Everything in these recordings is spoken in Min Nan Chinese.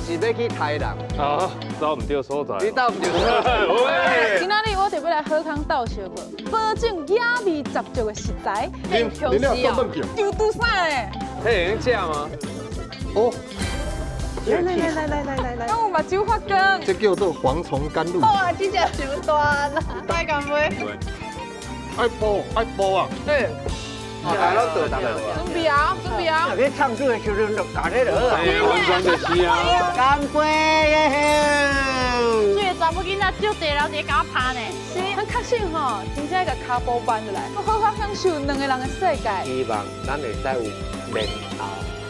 是欲去台南。啊，走毋著所在。你走毋著所在。喂，今仔日我特欲來好康鬥相報，保證野味十足的食材。恁恁了做頓丟拄啥咧？彼會用食嗎？哦，來來來來來來來，我有目睭發光。這叫做蝗蟲甘露。哇，這隻傷大啦，來乾杯。愛補愛補啊！對，大家攏做大家。準備啊，準備啊！你唱歌的時陣就共咧就好啊。欸，完全就是啊。乾杯耶！這个查某囡仔足濟人佇咧共我拍呢。是，咱確信吼，真正共跤步慢落來，好好享受兩個人的世界。希望咱會使有年後。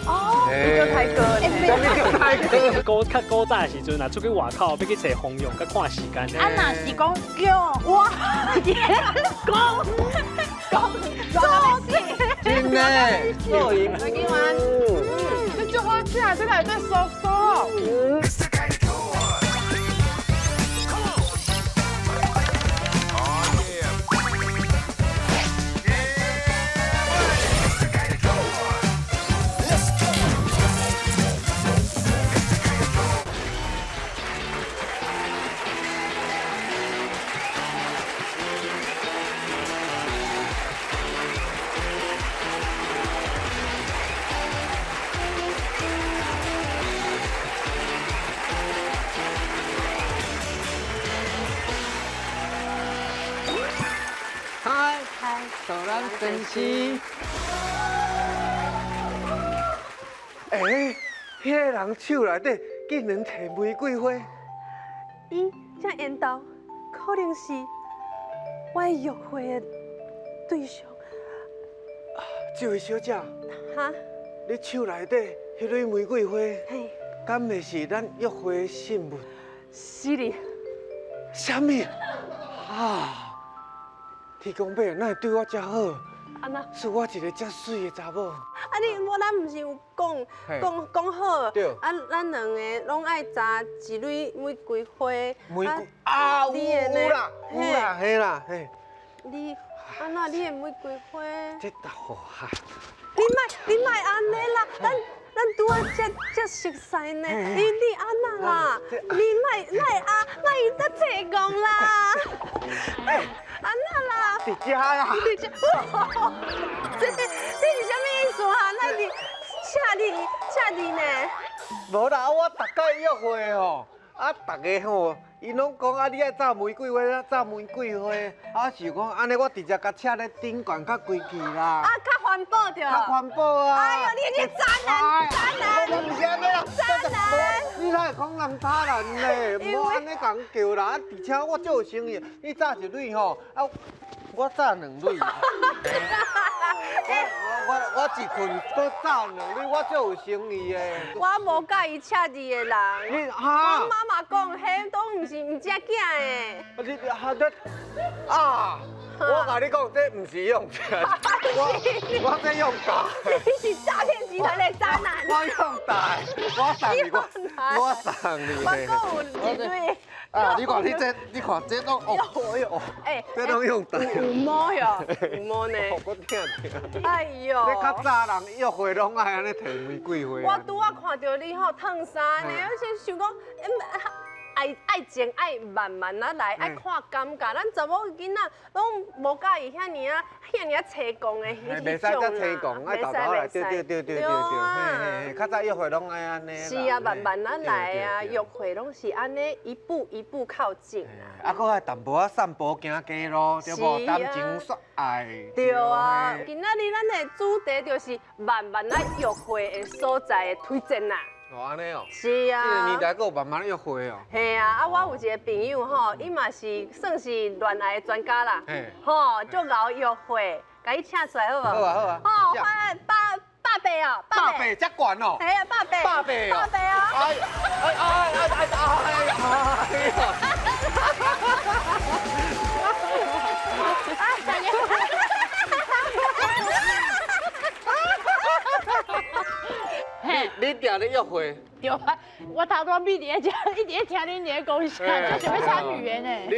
哦，你做太高咧。你做太高。古較古早的時陣，若出去外口欲去揣風用，佮看時間。啊，若是講叫我講講做真的，做伊。來今晚，這足好食，這內底酥酥。嗨，嗨，咱真是。欸，彼个人手內底竟然提玫瑰花。伊這緣投，可能是我約會的對象。啊，這位小姐。哈？你手內底彼蕊玫瑰花，敢袂是咱約會的信物？是哩。啥物？啊！天公伯，哪會對我遮好？按怎？賜我一个遮媠的查某。啊你，無咱毋是有講講講好？對。啊，咱兩个攏愛紮一蕊玫瑰花。玫瑰啊，有有啦，有啦，嘿啦，嘿。你按怎？你的玫瑰花？這豆腐哈。你莫你莫按呢啦，咱咱拄仔才才熟似呢，你你按怎啦？你莫莫啊，莫得提講啦。按怎啦？佇遮啦。佇遮。這這是啥物意思啊？那你請你請你呢？無啦，我逐擺約會吼，啊，逐个吼，𪜶攏講啊，你愛紮玫瑰花，紮玫瑰花，啊，想講按呢，我直接共請咧頂懸較規氣啦。啊，較環保著。較環保啊！哎呦，你這渣男，渣男！我毋是按呢啦，渣男！你哪會講人渣男咧？毋好按呢共叫啦！啊，而且我足有誠意，你紮一蕊吼，啊，我紮兩蕊。我我一困閣紮兩蕊，我足有誠意的。我無佮意赤字的人。你哈？我媽媽講，彼都毋是毋食囝的。你哈這啊！我共你講，這毋是用食，我我這用教。你是詐騙集團的渣男。我用大，我送你，我我送你。我閣有一蕊。啊！你看你這，你看這攏哦，欸，這攏用大。有毛喲，有毛呢。我疼疼。哎呦！這較早人約會攏愛按呢提玫瑰花。我拄仔看著你吼燙衫呢，我先想講，愛愛情愛慢慢仔來，愛看感覺。咱查某囡仔攏無佮意遐爾啊，遐爾啊淒狂的彼袂使遮淒狂，愛沓沓來，對對對對對對，嘿嘿，較早約會攏愛按呢。是啊，慢慢仔來啊，約會攏是按呢一步一步靠近啊。啊，閣愛淡薄仔散步行街路，對無？談情說愛。對啊，今仔日咱的主題就是慢慢仔約會的所在的推薦啦。哦，按呢哦。是啊。這个年代閣有慢慢約會哦。嘿啊，啊，我有一个朋友吼，伊嘛是算是戀愛的專家啦。吼，足𠢕約會，共伊請出來好無？好啊好啊。吼，八八百哦。八百遮懸哦。嘿啊，八百。八百。八百啊。哎哎哎哎哎哎！你定咧約會？對啊，我頭拄仔咪佇咧遮，一直咧聽恁佇咧講啥，就想欲參與的呢。你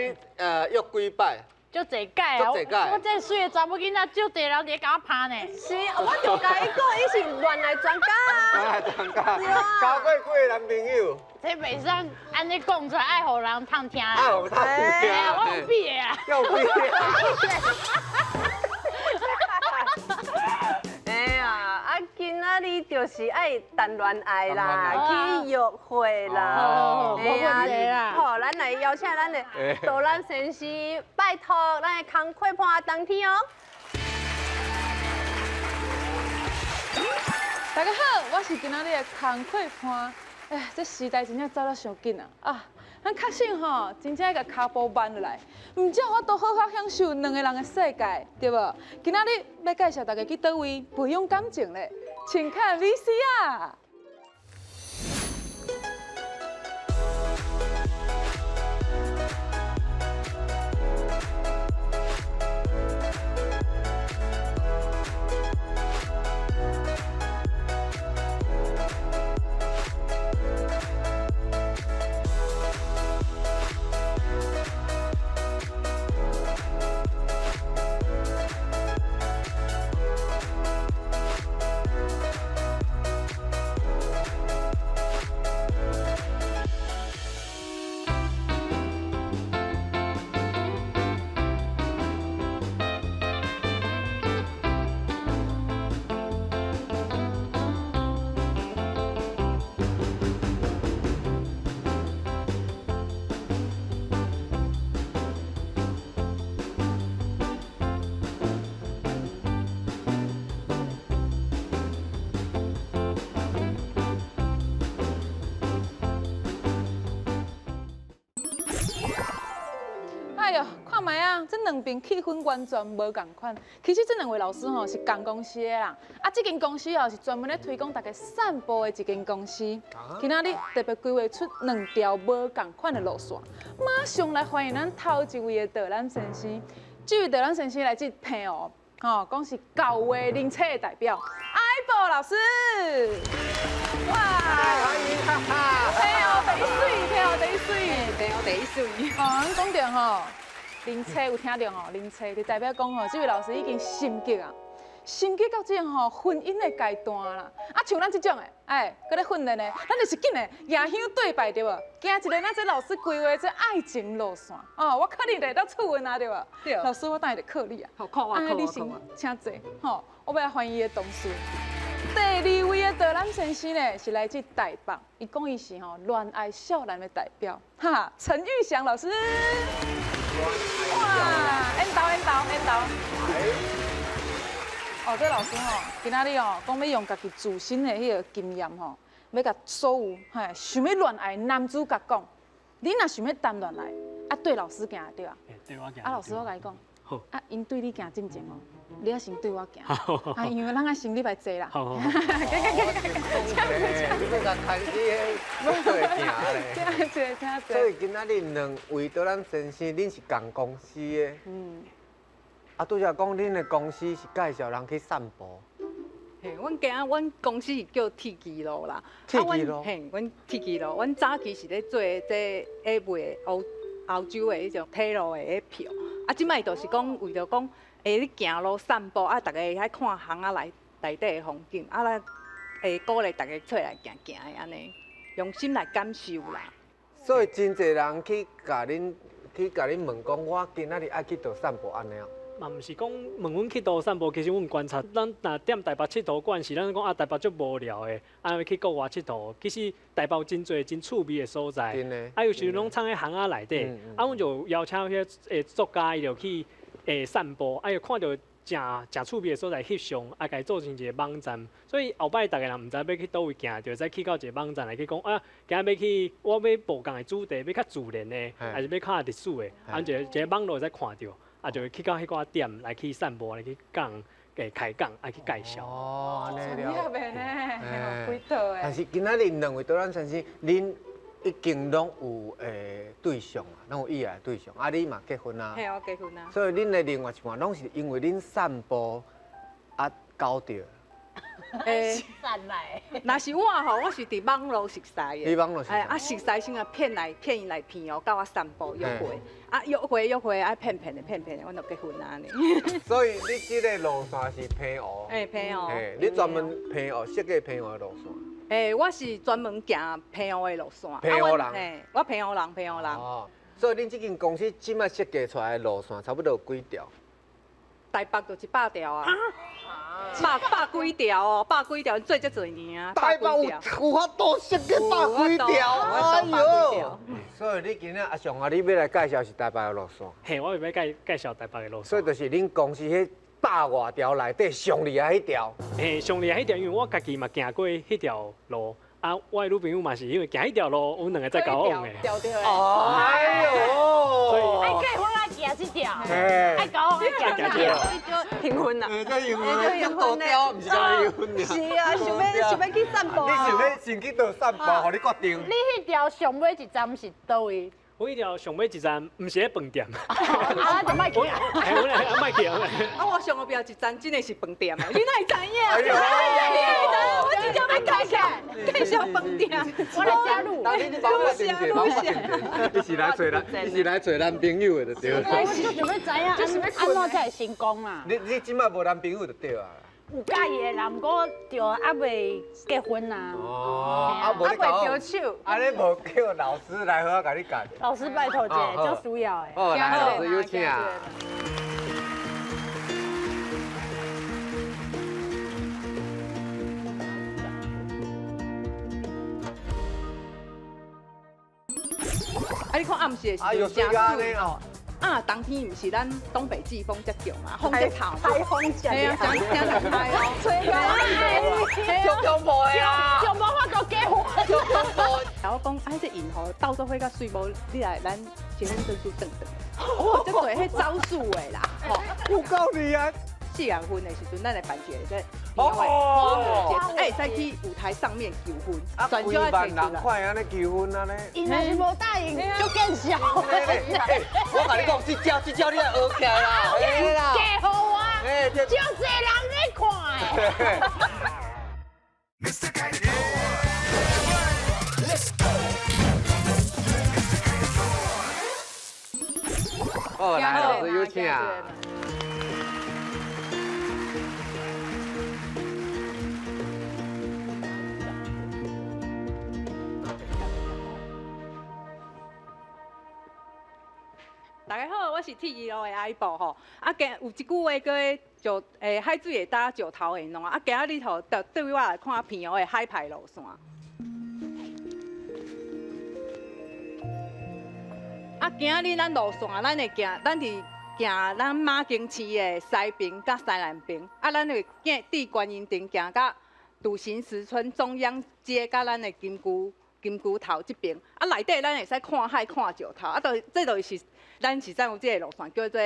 約幾擺？足濟屆啊！足濟屆我這媠的查某囡仔，足濟人佇咧共我拍呢。是，我就共伊講，伊是戀愛專家啊。啊，專家，交過幾个男朋友？這袂使按呢講出來，愛予人通聽。愛予通聽。我有比的啊。有比。哎呀，啊，今仔日就是愛談戀愛啦，去約會啦，無問題啦。好，咱來邀請咱的導覽先生，拜託咱的工課伴當天哦。大家好，我是今仔日的工課伴。哎，這時代真正走得傷緊啊！啊，咱確信吼，真正愛共跤步慢落來，毋才有法度好好享受兩个人的世界，對無？今仔日欲介紹大家去佗位培養感情咧，請看 VCR。哎喲，看覓啊，這兩邊氣氛完全無仝款。其實這兩位老師吼是仝公司的啦，啊，這間公司哦是專門咧推廣大家散步的一間公司。今仔日特別規劃出兩條無仝款的路線，馬上來歡迎咱頭一位的導覽先生。這位導覽先生來自澎湖，吼，講是舊話靈車的代表，阿寶老師。哇！歡迎，哈哈。澎湖第一媠，澎湖第一媠，澎湖第一媠。哦，咱講著吼，靈車有聽著吼，靈車就代表講吼，這位老師已經升級啊，升級到這種吼婚姻的階段啦。啊，像咱這種的，哎，閣咧訓練的，咱就是緊的，舉香對拜對無？行一个咱這老師規劃這愛情路線，哦，我可能會當處分啊對無？對。老師，我等下就考你啊。好，考我，考我，你先請坐，吼，我欲來歡迎伊的同事。第二位的導覽先生呢，是來自台北，伊講伊是吼戀愛少男的代表，哈，陳玉祥老師。哇，緣投緣投緣投。哦，這老師吼，今仔日哦，講欲用家己自身的彼个經驗吼，欲共所有嘿想欲戀愛的男主角講，你若想欲談戀愛，啊對老師行對啊？對我行。啊，老師我共你講，好。啊，𪜶對你行進前哦，你愛先對我行。啊，因為咱愛先入來坐啦。好好好。行行行行行。你欲共牽去彼對行咧。請坐，請坐。所以今仔日兩位導覽先生，恁是仝公司的。嗯。啊，拄才講恁的公司是介紹人去散步。嘿，阮今仔阮公司是叫鐵枝路啦。鐵枝路。嘿，阮鐵枝路，阮早期是咧做這個賣歐歐洲的彼種鐵路的彼票。啊，這擺就是講為著講，欸，你行路散步啊，逐个會使看巷仔內內底的風景，啊，咱會鼓勵逐家出來行行的按呢，用心來感受啦。所以真濟人去共恁去共恁問講，我今仔日愛去佗散步按呢哦。嘛毋是講問阮去佗散步，其實阮觀察，咱若踮台北𨑨迌慣勢，咱講啊台北足無聊的，啊欲去國外𨑨迌。其實台北有真濟真趣味的所在，啊有時攏藏佇巷仔內底，啊阮就邀請彼个作家，伊就去散步，啊伊看著誠誠趣味的所在翕相，啊共伊做成一个網站。所以後擺逐家人毋知欲去佗位行，就會使去到一个網站來去講啊，今仔欲去，我欲無仝的主題，欲較自然的，還是欲較歷史的，啊一个一个網路會使看著。啊，就會去到彼寡點來去散步，來去講，會開講，愛去介紹。哦，按呢專業的呢，幾套的。但是今仔日兩位導覽先生，恁已經攏有對象啊，攏有意愛的對象，啊，你嘛結婚啊？嘿，我結婚啊。所以恁的另外一半攏是因為恁散步啊交著。欸，散来。若是我吼，我是佇網路熟似的。你網路熟似哎，啊，熟似先啊騙來騙伊來騙哦，佮我散步約會，啊約會約會啊騙騙的騙騙的，阮就結婚啊按呢。所以你這個路線是澎湖。欸，澎湖。嘿，你專門澎湖設計澎湖的路線。欸，我是專門行澎湖的路線。澎湖人。嘿，我澎湖人，澎湖人。哦，所以恁這間公司這擺設計出來的路線，差不多有幾條？台北就100條啊。百幾條哦，百幾條，做這濟年啊。台北有法度設計百幾條，哎喲！所以你今仔阿雄啊，你欲來介紹是台北的路線。嘿，我欲介介紹台北的路線。所以就是恁公司彼百外條內底上厲害彼條。嘿，上厲害彼條，因為我家己嘛行過彼條路。啊，我的女朋友嘛是因為行彼條路，阮兩個才交往的。對對。哎喲！所以愛結婚愛行這條，愛交往愛行這條。結婚啦！這結婚，這多條，毋是講結婚爾。是啊，想欲想欲去散步。你想欲先去佗散步，予你決定。你彼條上尾一站是佗位？我彼條上尾一站毋是咧飯店。啊，就莫去啊！嘿，阮莫去啊！啊，我上後壁一站真的是飯店，你哪會知影？哎喲！我真正欲介紹介紹飯店，我來加入。你是來揣咱，你是來揣男朋友的就對了。我就想欲知影，按怎才會成功啦？你這擺無男朋友就對啊。有佮意的人，毋過就猶未結婚啊。哦，啊無你未著手。啊你無叫老師來好好共你教。老師拜託一下，足需要的。哦，來，老師有請。啊，你看暗時的時陣真媠哦。啊，冬天毋是咱東北季風遮強嘛，風這頭，台風遮，嘿啊，真真厲害哦，吹到足恐怖的啊，就無法度結婚。足恐怖。然後講，啊，這銀河到做伙較媠，無你來咱結婚證書轉轉。哦，這濟彼招數的啦，吼，有夠厲害。 4月份的時陣，咱來辦一個這哦，會使去舞台上面求婚，啊，幾萬人看按呢求婚按呢？伊若是無答應，就見笑。我共你講，這招這招你愛學起來啦，嫁予我，足濟人咧看的。哦，來，老師有請。大家好，我是鐵二路的阿婆吼。啊，今有一句話叫做“石海水會焦，石頭會爛”。啊，今仔日吼，就對我來看澎湖的海派路線。啊，今仔日咱路線，咱會行，咱佇行咱馬公市的西爿佮西南爿。啊，咱會行佇觀音亭行到篤行十村中央街，佮咱的金龜頭這邊。啊，內底咱會使看海、看石頭。啊，就這就是咱是咱有這個路線，叫做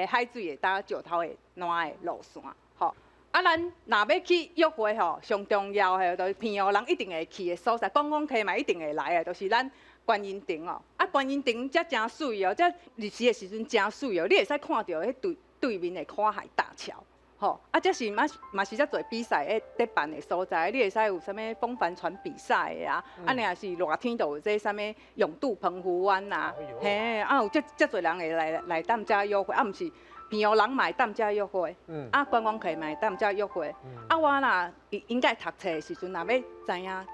海水會焦，石頭會爛的路線，吼。啊，咱若欲去約會吼，上重要的就是澎湖人一定會去的所在，觀光客嘛一定會來的，就是咱觀音亭哦。啊，觀音亭這誠媠哦，這日時的時陣誠媠哦，你會使看著彼對對面的跨海大橋，吼。啊，這是嘛嘛是遮濟比賽咧辦的所在，你會使有啥物風帆船比賽的啊，啊，若是熱天就有這啥物泳渡澎湖灣啊，嘿，啊有遮遮濟人會來踮遮約會，啊，毋是澎湖人嘛會踮遮約會，啊，觀光客嘛會踮遮約會。啊，我若應該讀冊的時陣，若欲知影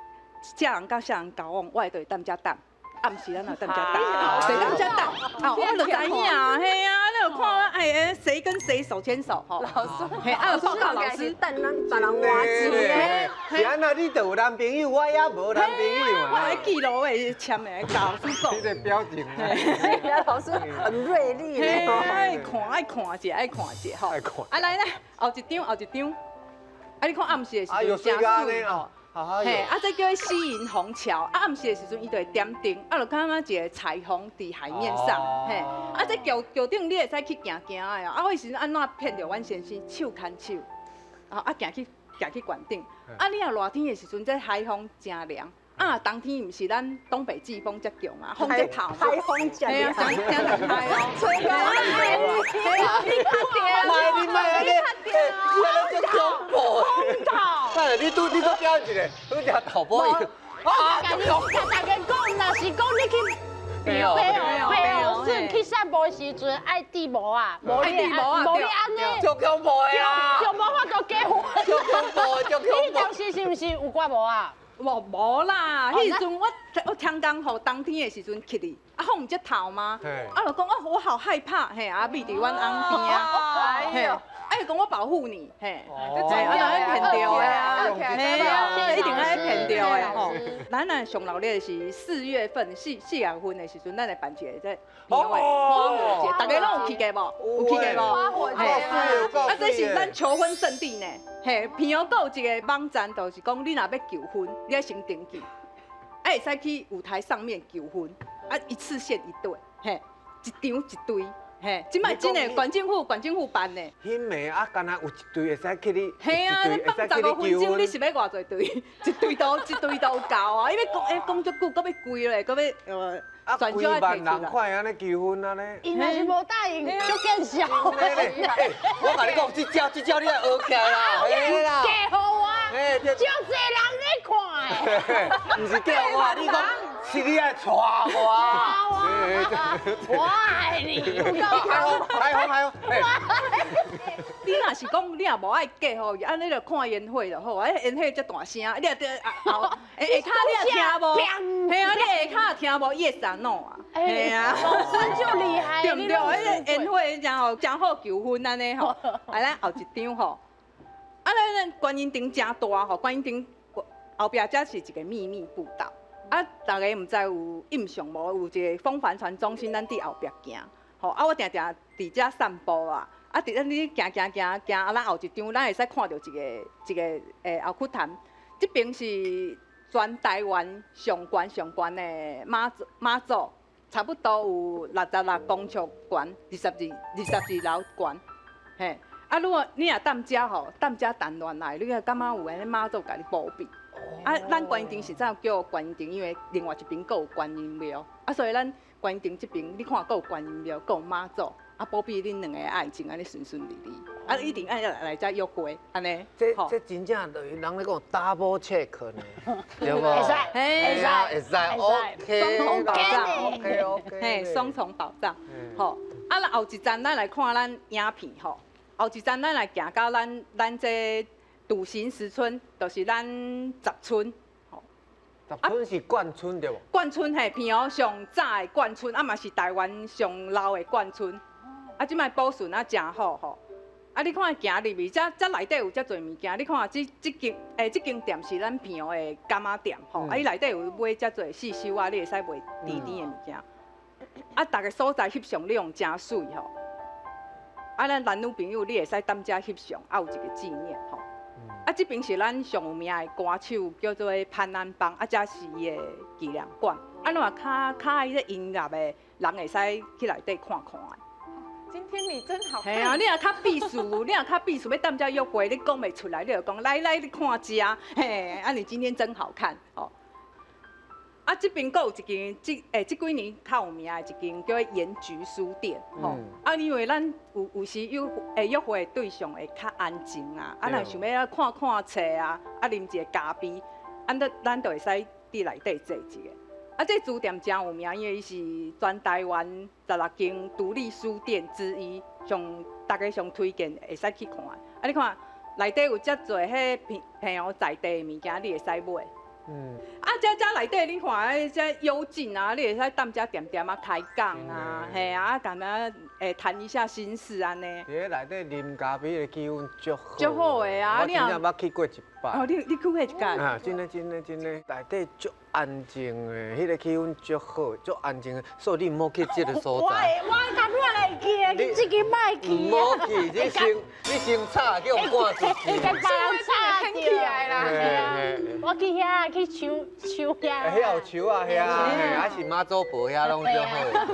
啥人佮啥人交往，我會就會踮遮等。暗時咱就踮遮等，就踮遮等，啊，我就知影，嘿啊，你有看哎，誰跟誰手牽手吼？老師，嘿，啊，報告老師，等咱別人換錢。是按怎？你就有男朋友，我也無男朋友啊。我來記錄的簽的，共老師講。你這表情。老師很銳利。愛看愛看者，愛看者吼。愛看。啊來來，後一張後一張。啊，你看暗時的時陣誠媠吼。嘿，啊，這叫做西引虹橋。啊，暗時的時陣，伊就會點燈，啊，就感覺一個彩虹佇海面上。嘿，啊，這橋橋頂你會使去行行的哦。啊，我彼時陣按怎騙著阮先生手牽手，啊，行去行去懸頂。啊，你若熱天的時陣，這海風誠涼。啊，啊，冬天毋是咱東北季風遮強啊，風遮透嘛，海風遮嘿啊，真真難開哦。吹到你，你較對，莫你莫按呢，你按呢足恐怖的。頭。等下你拄表演一个，好似頭波一樣。我共你共大家講，若是講你去對哦白湖村去散步的時陣，愛戴帽仔，無愛戴帽仔無你按呢，足恐怖的啦！就無法度結婚。足恐怖的，足恐怖。你當時是毋是有掛帽仔？無無啦，彼時陣我聽講吼，冬天的時陣去哩，啊風毋才透嗎？啊就講哦，我好害怕，嘿啊，覕佇阮翁邊啊，嘿，啊伊講我保護你，嘿，啊就騙著的啊，嘿啊，一定愛騙著的吼。咱若上鬧熱是4月份四月份的時陣，咱會辦一个這花火節，大家攏有去過無？有去過無？花火節啊，這是咱求婚聖地呢。嘿，平湖閣有一個網站，就是講你若欲求婚，你愛先登記，啊會使去舞台上面求婚，啊一次限一對，嘿，一場一對，嘿，這擺真的縣政府縣政府辦的。彼暝啊，敢若有一對會使去你，嘿啊，你放15分鐘，你是欲偌濟對？一對都一對都有夠啊！因為講欸講足久，閣欲跪咧，閣欲啊，幾萬人看按呢求婚按呢。伊若是無答應，就見笑。欸，我共你講，這招這招你愛學起來啦，嘿啦。嫁予我，足濟人咧看的。毋是嫁我，你講是你愛娶我。我愛你。還好還好還好。你若是講你若無愛嫁吼，按呢就看煙火就好，啊煙火遮大聲，你也佇後下跤你也聽無？嘿啊，你下跤聽無？Yes or no 啊？嘿啊，老師就厲害，對毋對？彼個煙火真好，真好求婚按呢吼。啊，咱後一張吼，啊，咱觀音亭誠大吼，觀音亭後壁遮是一個秘密步道。啊，逐家毋知有印象無？有一個風帆船中心，咱佇後壁行。吼，啊，我定定佇遮散步啊。啊，佇咱你行行行行，啊，咱後一張，咱會使看著一個一個後窟潭，這邊是全台灣上懸上懸的媽祖媽祖，差不多有66公尺懸，22、22樓懸，嘿。啊，如果你若踮遮吼，踮遮談戀愛，你會感覺有安呢媽祖共你保庇。啊，咱觀音亭是怎叫觀音亭？因為另外一邊閣有觀音廟，啊，所以咱觀音亭這邊你看閣有觀音廟，閣有媽祖。啊，保庇恁兩个愛情按呢順順利利，啊，一定愛來遮約會，按呢。這真正就是人咧講 double check 呢，對無？會使，會使，會使，OK，雙重保障，OK OK，嘿，雙重保障，吼。啊，咱後一站咱來看咱影片吼，後一站咱來行到咱這篤行十村，就是咱十村。十村是貫村對無？貫村嘿，平湖上早的貫村，啊嘛是台灣上老的貫村。啊，這擺保存啊誠好吼。啊，你看行入去，這這內底有遮濟物件。你看這這間這間店是咱平湖的柑仔店吼。啊，伊內底有賣遮濟四修啊，你會使賣甜甜的物件。啊，逐个所在翕相你用誠媠吼。啊，咱男女朋友你會使踮遮翕相，啊有一個紀念吼。啊，這邊是咱上有名的歌手，叫做潘安邦，啊，這是伊的紀念館。啊，若較較愛這音樂的人會使去內底看看的。今天你真好看。嘿啊，你若較避暑，你若較避暑欲踮遮約會，你講袂出來，你就講來來，你看遮，嘿，啊你今天真好看，哦。啊，這邊閣有一間，這幾年較有名的一間叫鹽菊書店，吼。啊，因為咱有時約會的對象會較安靜啊，啊，若想欲看看冊啊，啊，啉一个咖啡，啊，咱就會使佇內底坐一下。啊，這書店誠有名，因為伊是全台灣16間獨立書店之一，上大家上推薦會使去看。啊，你看內底有遮濟彼平湖在地的物件，你會使買。啊，這這內底你看，這幽靜啊，你會使踮遮恬恬仔開講啊，嘿啊，共咱談一下心事按呢。佇咧內底啉咖啡的氣氛足好。足好的啊！我真正捌去過一擺。哦，你去過一擺？啊，真的真的真的，內底足安靜的，彼个氣氛足好，足安靜的，所以你毋好去這个所在。我我敢若會去的，你這个莫去。毋好去，你先吵，叫人趕出去。會共別人吵著啦。我去遐去樹樹遐。遐有樹啊，遐，還是媽祖婆遐攏足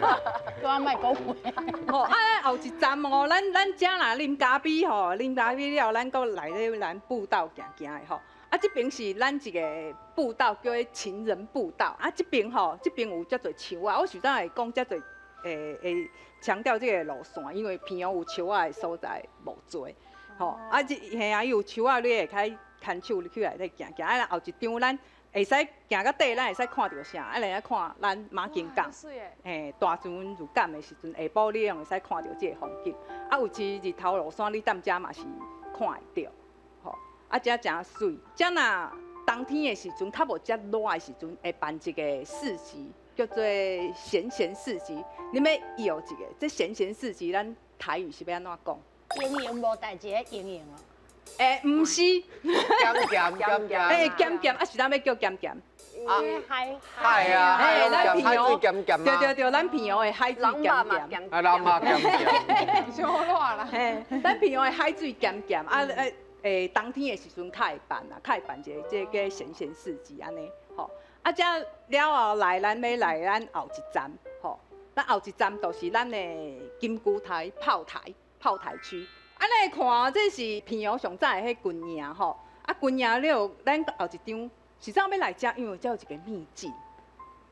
好。我莫講話。吼，啊，後一站哦，咱遮若啉咖啡吼，啉咖啡了，咱閣來咧咱步道行行的吼。啊，這爿是咱一个步道，叫做情人步道。啊，這爿吼，這爿有遮濟樹仔。我想怎會講遮濟，會強調這個路線，因為平陽有樹仔的所在無濟。吼，啊，這嘿啊，伊有樹仔，你會使牽手入去內底行行。啊，後一張咱會使行到底，咱會使看著啥？啊，來看咱馬景港。嘿，大船入港的時陣，下晡你攏會使看著這個風景。啊，有時日頭落山，你踮遮嘛是看會著。吼，啊，遮誠媠。遮若冬天的時陣，較無遮熱的時陣，會辦一個市集，叫做閒閒市集。你欲搖一下，這閒閒市集，咱台語是欲按怎講？閒閒無代誌的閒閒哦。欸，毋是，鹹鹹鹹鹹。欸，鹹鹹，啊是咱欲叫鹹鹹。啊，海海啊，欸，咱海水鹹鹹。對對對，咱平陽的海水鹹鹹。啊，人肉鹹鹹。傷熱啦。嘿，咱平陽的海水鹹鹹，啊欸，冬天的時陣較會辦啊，較會辦一個這個閒閒市集按呢，吼。啊，這了後來，咱欲來咱後一站，吼，咱後一站就是咱的金龜台炮台炮台區。啊，咱來看，這是平陽上早的彼軍營吼。啊，軍營了，咱後一張是怎欲來遮？因為遮有一個秘境，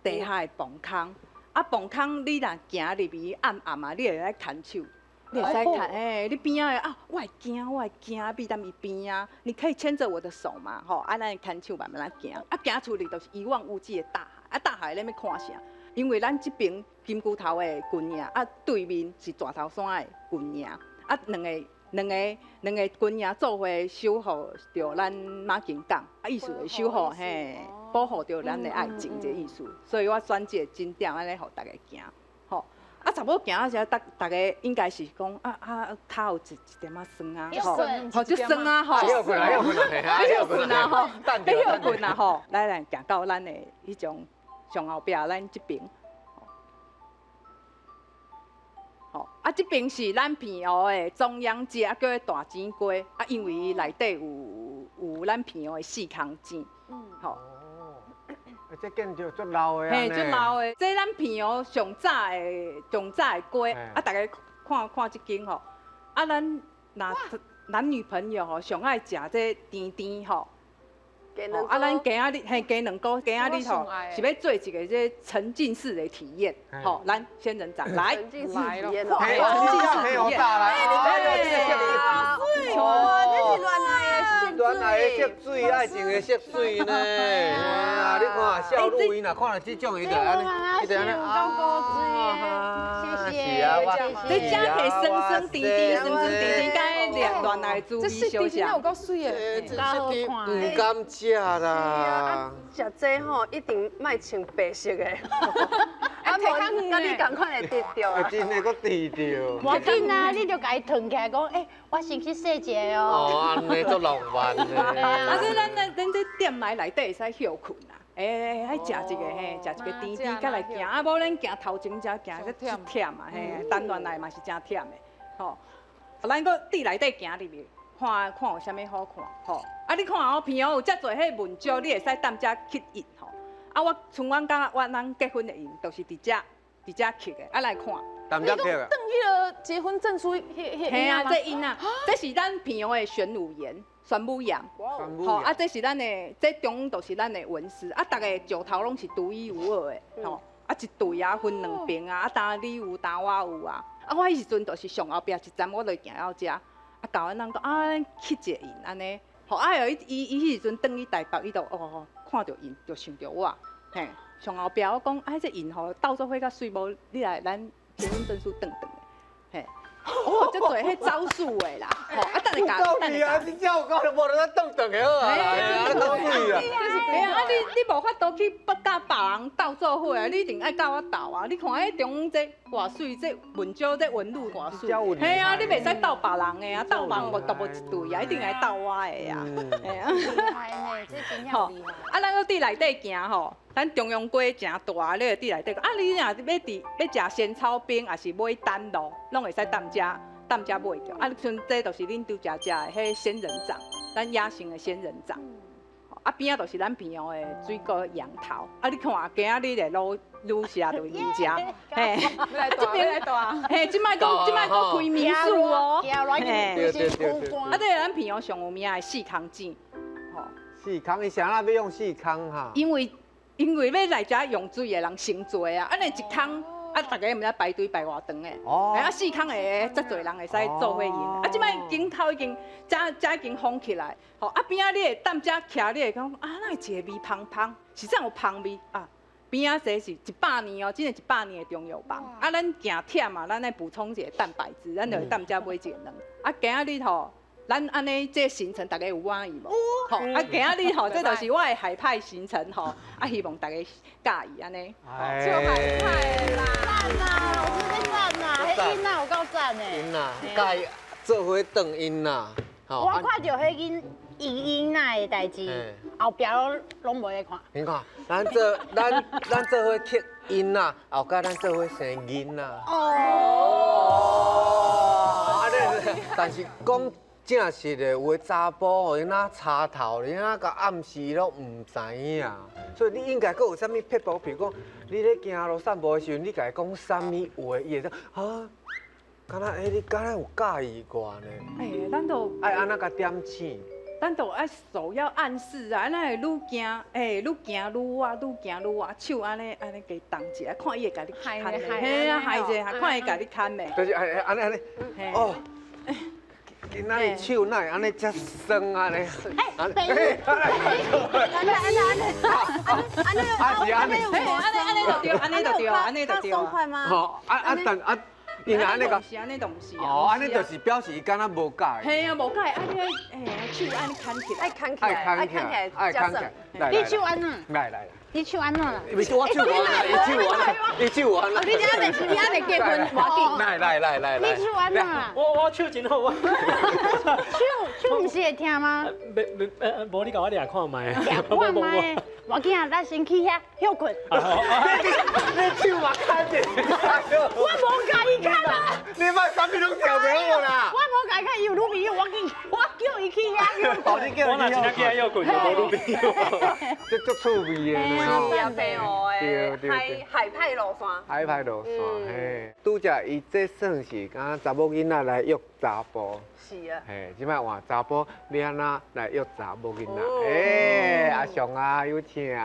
地下的磅空。啊，磅空你若行入去暗暗啊，你會使牽手，你會使牽，欸，你邊仔的啊，我會驚，我會驚，避踮伊邊仔，你可以牽著我的手嘛，吼，啊，咱牽手慢慢仔行，啊，行出去就是一望無際的大海，啊，大海咧欲看啥？因為咱這爿金龜頭的軍營，啊，對面是蛇頭山的軍營，啊，兩個軍營做伙守護著咱馬景港，啊，意思會守護嘿，保護著咱的愛情這個意思，所以我選這個景點按呢，予大家行，吼，啊，差不多行到遮，逐家應該是講啊啊，跤有一點仔酸啊，吼，吼，足酸啊，吼，歇睏啊，歇睏啊，歇睏啊，吼，歇睏啊，吼，來來行到咱的彼種上後壁，咱這爿。吼，啊，這爿是咱平湖的中央街，啊，叫做大井街，啊，因為伊內底有咱平湖的四空井，吼。哦，這建築足老的。嘿，足老的，這咱平湖上早的上早的街，啊，大家看看這間吼，啊，咱若男女朋友吼，上愛食這甜甜吼。啊，咱今仔日嘿雞卵糕，今仔日吼是欲做一個這沉浸式的體驗，吼，咱仙人掌來，沉浸式體驗，沉浸式體驗，哇，這是戀愛的色戀愛的色水，愛情的色水呢。啊，你看小鹿伊若看著這種，伊就按呢，伊就按呢，啊，謝謝，這食起來酸酸甜甜，酸酸甜甜，佮戀愛滋味相像。有夠媠的，這毋甘食啦。食這吼一定莫穿白色的，啊，無佮你仝款會滴著啊。真的閣滴著。無要緊啊，你就共伊藏起來，講，欸，我先去洗一下哦。哦，按呢足浪漫的。啊，這咱這店內內底會使歇睏啦。欸，愛食一個嘿，食一個甜甜，閣來行，啊，無咱行頭前才行，這足忝啊，嘿，等戀愛嘛是真忝的，吼。咱閣佇內底行入去，看看有啥物好看，吼。啊，你看哦，平陽有遮濟彼文章，你會使踮遮刻印吼。啊，我像阮感覺，我咱結婚的印，就是佇遮佇遮刻的，啊來看。踮遮刻的。轉彼个結婚證書，彼嘿啊，這印啊，這是咱平陽的玄武岩。玄武岩，吼啊！這是咱的，這中央就是咱的紋絲啊！逐個石頭攏是獨一無二的，吼啊！一對啊，分兩邊啊，啊，當你有，當我有啊！啊，我彼時陣就是上後壁一站，我就行到遮，啊，共阮翁講啊，咱刻一个印按呢，吼啊！伊伊伊彼時陣轉去台北，伊就哦，看著印就想著我，嘿，上後壁我講啊，這印吼鬥做伙較媠，無你來咱結婚證書轉轉的，嘿。哦，足濟彼招數的啦，吼啊，等下教，等下教。真正有夠，無得轉轉的好啊，啊，水啊。嘿啊，你無法度去佮別人鬥做伙啊，你一定愛佮我鬥啊！你看彼中央這偌媠，這文章這紋路偌媠。嘿啊，你袂使鬥別人的啊，鬥別人無獨無一對啊，一定愛鬥我的啊。嘿啊。厲害呢，這真正厲害。啊，咱閣佇內底行吼，咱中央街誠大，你會佇內底。啊，你若欲佇欲食仙草冰，抑是買丹露，攏會使踮遮踮遮買著。啊，像這就是恁拄才食的彼仙人掌，咱野生的仙人掌。啊，邊仔就是咱平陽的水果楊桃。啊，你看今仔日的卤卤虾就伫遮，嘿，啊，這邊，嘿，這擺閣這擺閣開民宿哦，嘿，啊，這個咱平陽上有名的四空井，吼。四空，伊啥人欲用四空哈？因为欲來遮用水的人先濟啊，按呢一空啊，逐家毋知排隊排偌長的。啊，四空會遮濟人會使做伙用。啊，這擺鏡頭已經遮遮已經封起來，吼啊邊仔你會踮遮徛，你會講啊，哪會一个味芳芳？是怎有芳味啊？邊仔這是100年哦，真的100年的中藥房。啊，咱行忝嘛，咱愛補充一个蛋白質，咱就會踮遮買一个卵。啊，今仔日吼，咱按呢這行程逐家有滿意無？吼，啊，今仔日吼，這就是我的海派行程吼，啊，希望逐家佮意按呢。就海派啦，讚啊，老師咧讚啊，彼囡仔有夠讚的。𪜶啊，佮意做伙轉𪜶啊。我看著彼囡伊囡仔的代誌，後壁攏無咧看。你看，咱做咱咱做伙吸𪜶仔，後蓋咱做伙生囡仔。哦。啊，但是講正實的，有的查埔哦，𪜶仔插頭，𪜶仔共暗示攏毋知影，所以你應該閣有啥物撇步？譬如講，你咧行路散步的時陣，你共伊講啥物話，伊會當啊，敢若欸，你敢若有佮意我呢？欸，咱都愛按怎共點醒？咱都愛首要暗示啊，咱會愈行，欸，愈行愈倚，愈行愈倚，手按呢按呢共動一下，看伊會共你牽袂？嘿啊，害者，看伊共你牽袂？就是按按呢按呢，哦。今仔日手哪會按呢遮酸啊咧？哎，等一下，按呢按呢按呢按呢按呢按呢按呢就對，按呢就對，按呢就對。鬆快嗎？吼，啊啊等啊，伊若按呢個，按呢就毋是。哦，按呢就是表示伊敢若無佮意。嘿啊，無佮意，按呢嘿，手按呢牽起來，愛牽起來，愛牽起來，愛牽起來。你手按怎？來來來。你手按怎啦？我手按啦，伊手按啦，伊手按啦。你這還袂，你還袂結婚，無要緊。來來來來來。你手按怎啦？我手真好啊。手毋是會疼嗎？袂袂無你共我掠看覓。掠看覓，無要緊啊，咱先去遐歇睏。你手嘛牽者。我無共伊牽啊。你莫啥物攏調袂好啦。我無共伊牽，伊有女朋友，我叫伊去遐歇睏。我若真正去遐歇睏，就無女朋友。這足趣味的呢。海海派路線。海派路線，嘿，拄才伊這算是敢若查某囡仔來約查埔。是啊。嘿，這擺換查埔，你按怎來約查某囡仔？欸，阿雄啊，有請。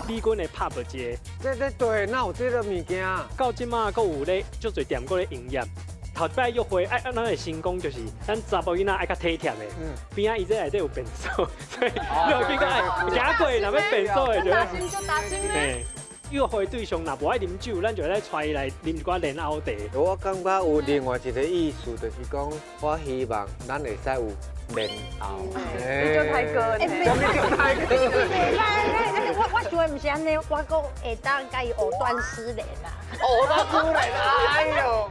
美軍的拍不一個，這對，哪有這个物件？到這馬閣有咧，足濟店閣咧營業。頭一擺約會，愛咱的成功就是咱查埔囡仔愛較體貼的。邊仔伊這內底有便所，所以你有見過行過若欲便所的就。搭心就搭心咧。約會對象若無愛啉酒，咱就來帶伊來啉一寡蓮藕茶。我感覺有另外一個意思，就是講我希望咱會使有蓮藕。你就太哥，你就太哥。我想的毋是按呢，我閣會當共伊藕斷絲連啦。藕斷絲連啊！哎喲。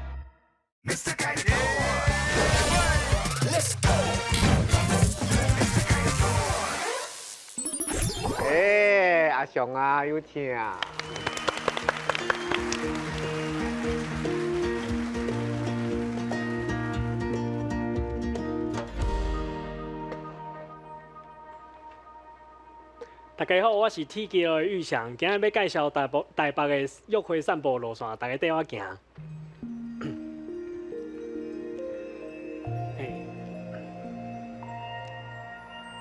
欸，阿雄啊，有請。大家好，我是鐵橋的玉祥，今日欲介紹台北台北的約會散步路線，大家綴我行。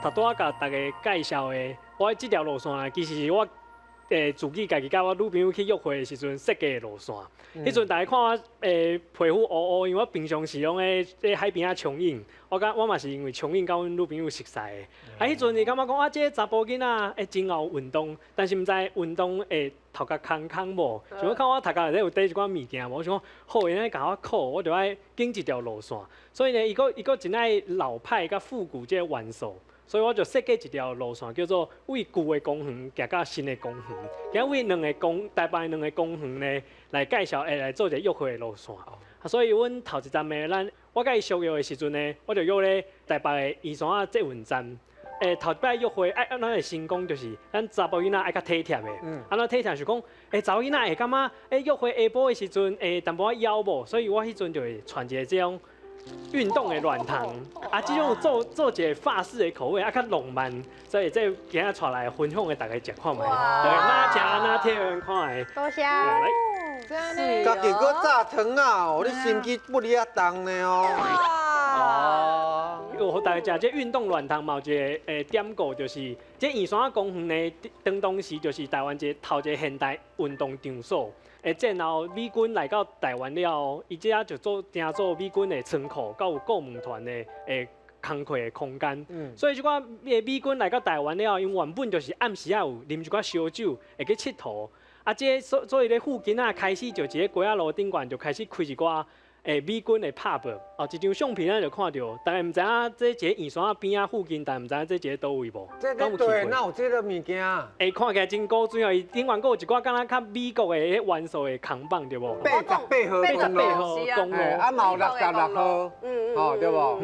頭拄仔共大家介紹的，我這條路線其實是我自己家己佮我女朋友去約會的時陣設計的路線。彼陣大家看我皮膚烏烏，因為我平常時攏咧海邊仔衝泳，我感我嘛是因為衝泳佮阮女朋友熟似的。啊，彼陣伊感覺講啊，這個查埔囡仔會真𠢕運動，但是毋知運動會頭殼空空無？想講看我頭殼內底有帶一寡物件無？我想講好，伊按呢共我苦，我就愛揀一條路線。所以呢，伊閣伊閣真愛老派佮復古這個元素。所以我就設計一條路線，叫做為舊的公園行到新的公園，今為兩个公台北兩个公園呢來介紹，會來做一個約會的路線。啊，所以阮頭一站的咱，我佮伊相約的時陣呢，我就約咧台北的圓山仔捷運站。欸，頭一擺約會愛，咱的成功就是咱查埔囡仔愛較體貼的。啊，咱體貼是講，欸，查某囡仔會感覺，欸，約會下晡的時陣會淡薄仔枵無，所以我彼陣就會穿一个這種。运动的软糖，啊，這種做做一个法式的口味，啊，較浪漫，所以這今仔帶來分享給大家食看覓，對，哪食哪體驗看覓。多謝。來，家己閣炸糖仔哦，你心機不離仔重呢哦。哦。有予大家食這運動軟糖嘛，有一个典故，就是這圓山公園呢，當時就是台灣一个頭一个現代運動場所。戰後美軍來到台灣了後，伊這就做定做美軍的倉庫，佮有顧問團的工課的空間。所以這寡美軍來到台灣了後，𪜶原本就是暗時仔有啉一寡燒酒，會去𨑨迌。啊，這所以咧附近啊，開始就佇咧街仔路頂懸就開始開一寡美軍的 pub。哦，一張相片咱就看著，大家毋知影這一个圓山仔邊仔附近，大家毋知影這一个佗位無？這個對，哪有這个物件？看起來真古錐哦，伊頂懸閣有一寡敢若較美國的彼元素的扛棒，對無？88號公路，公路，啊嘛有66號，哦，對無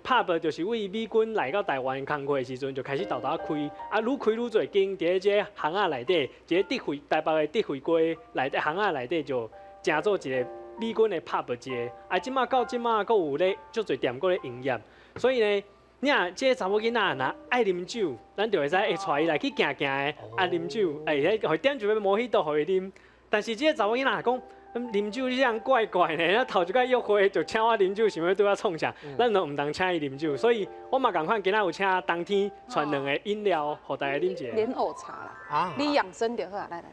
？pub 就是為美軍來到台灣工課的時陣就開始沓沓開，啊，愈開愈濟間，佇咧這个巷仔內底，一個德惠台北的德惠街內底巷仔內底就成做一个美軍的 pub 街，啊，這馬到這馬閣有咧足濟店閣咧營業，所以呢，你若這个查某囡仔若愛啉酒，咱就會使會帶伊來去行行的，啊啉酒，會使予伊點一杯摩希多予伊啉。但是這个查某囡仔講，啉酒你這樣怪怪呢，咱頭一擺約會就請我啉酒，想欲對我創啥？咱都毋通請伊啉酒，所以我嘛仝款，今仔有請冬天傳兩个飲料，予大家啉一下。蓮藕茶啦，啊，你養生就好啊，來來。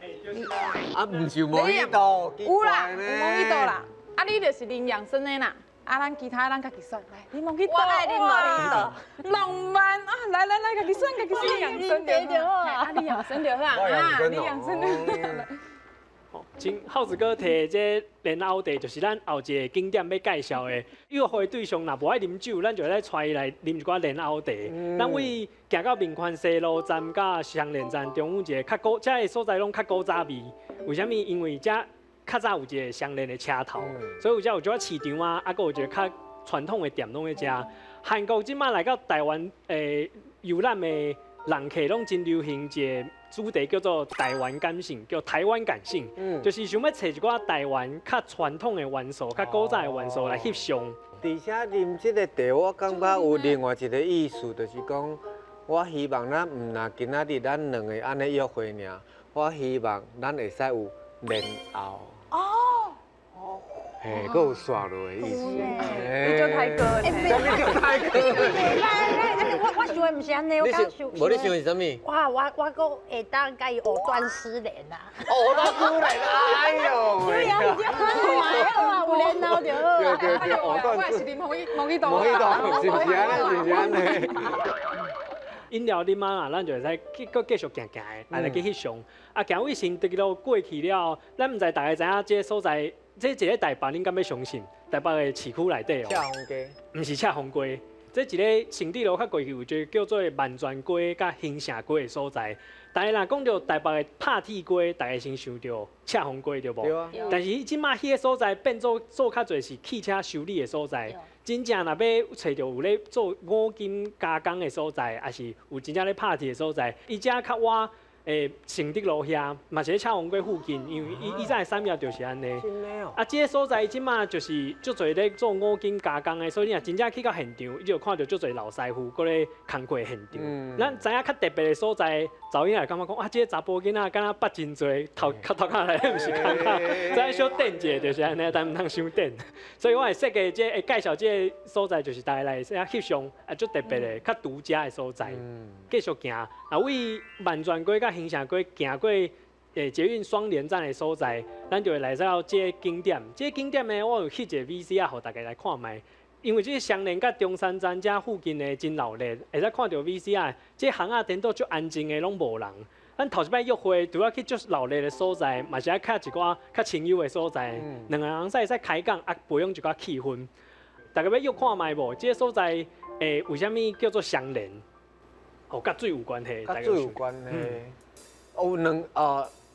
啊，毋是摩希多，有啦，有摩希多啦。啊，你就是啉養生的啦。啊，咱其他咱家己選，來，啉摩希多，我愛啉摩希多，浪漫啊！來來來，家己選，家己選，養生就好。啊，你養生就好啊，你養生就好。真孝子哥提這蓮藕茶，就是咱後一个景點欲介紹的。約會對象若無愛啉酒，咱就會使帶伊來啉一寡蓮藕茶。咱位行到民權西路站佮雙連站中間一个較古，這个所在攏較古早味。為啥物？因為遮較早有一个雙連的車頭，所以有遮有一寡市場啊，啊，閣有一个較傳統的店攏佇遮。韓國這馬來到台灣遊覽的人客攏真流行一个主題叫做台灣感性，叫台灣感性，就是想欲揣一寡台灣較傳統的元素、較古早的元素來翕相。而且啉這个茶，我感覺有另外一个意思，就是講，我希望咱毋若今仔日咱兩个按呢約會爾，我希望咱會使有然後。哦。嘿，閣有煞落的意思。你做太哥呢？啥物叫太哥？我想的毋是按呢，我剛想。無你想是啥物？我閣會當共伊藕斷絲連啊！藕斷絲連，哎呦！對啊，有然後就好。對對對，藕斷。我也是啉摩希多。摩希多，是毋是按呢？是毋是按呢？飲料啉啊，咱就會使去閣繼續行行的，來去翕相。啊，行位承德路過去了，咱毋知大家知影這个所在，這一个台北，恁敢欲相信？台北的市區內底哦，赤峰街，毋是赤峰街，這一个承德路較過去有一个叫做萬全街佮興盛街的所在。大家若講著台北的拍鐵街，大家先想著赤峰街對無？對啊。但是這馬彼个所在變做做較濟是汽車修理的所在。真正若欲揣著有咧做五金加工的所在，抑是有真正咧拍鐵的所在，伊遮較倚承德路遐，嘛是咧赤峰街附近，因為伊以前的產業就是按呢。啊，這个所在這馬就是足濟咧做五金加工的，所以你若真正去到現場，你就看著足濟老師傅閣咧工課現場。咱知影較特別的所在，查某囡仔會感覺講啊，這个查埔囡仔敢若捌真濟，頭較頭殼內底毋是空空，知影小等者就是按呢，但毋通傷等。所以我會設計這會介紹這个所在，就是大家來遐翕相啊，足特別的、較獨家的所在。繼續行，啊，位萬全街佮興盛街行過捷運雙連站的所在，咱就會來到這个景點。這个景點呢，我有翕一个 VCR 予大家來看覓。因為這个雙連佮中山站遮附近的真鬧熱，會使看著 VCR，這巷仔顛倒足安靜的，攏無人。咱頭一擺約會，除了去足鬧熱的所在，嘛是愛較一寡較清幽的所在，兩個人才會使開講，啊，培養一寡氣氛。大家欲約看覓無？這个所在，為啥物叫做雙連？哦，佮水有關係。佮水有關係。有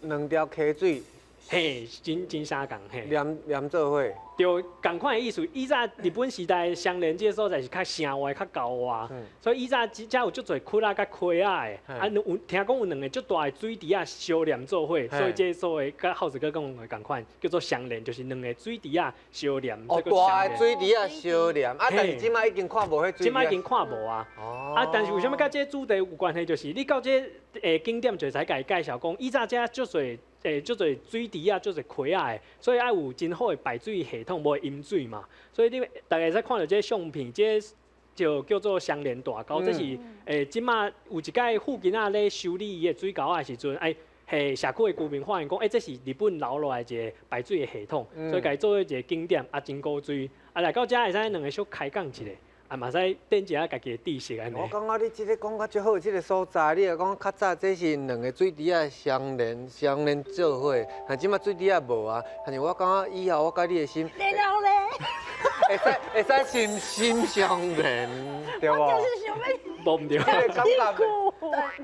兩條溪水嘿，真真相仝嘿。連連做伙。對，仝款的意思。以前日本時代雙連這个所在是較城外、較郊外，所以以前遮有足濟窟仔佮溪仔的。啊，有聽講有兩个足大的水池仔相連做伙，所以這个所謂佮浩子哥講的仝款，叫做相連，就是兩个水池仔相連。哦，大的水池仔相連，啊，但是這擺已經看無彼水池。這擺已經看無啊。哦。啊，但是為啥物佮這个主題有關係？就是你到這个景點就會使共伊介紹講，以前遮足濟。足濟水池仔，足濟溪仔的，所以愛有真好的排水系統，無會淹水嘛。所以你大家會使看著這个相片，這个就叫做雙連大溝。這是這馬有一擺附近仔咧修理伊的水溝仔的時陣，哎，嘿，社區的居民發現講，欸，這是日本留落來一个排水的系統，所以共伊做一个景點，啊，真古錐。啊，來到遮會使兩个小開講一下。啊，嘛使展一下家己的知識按呢。我感覺你這个講甲足好，這个所在，你若講較早這是兩个水池仔相連相連做伙，但這擺水池仔無啊。但是我感覺以後我佮你的心，然後咧，會使會使心心相連，對無？我就是想欲，無毋對。這个感覺。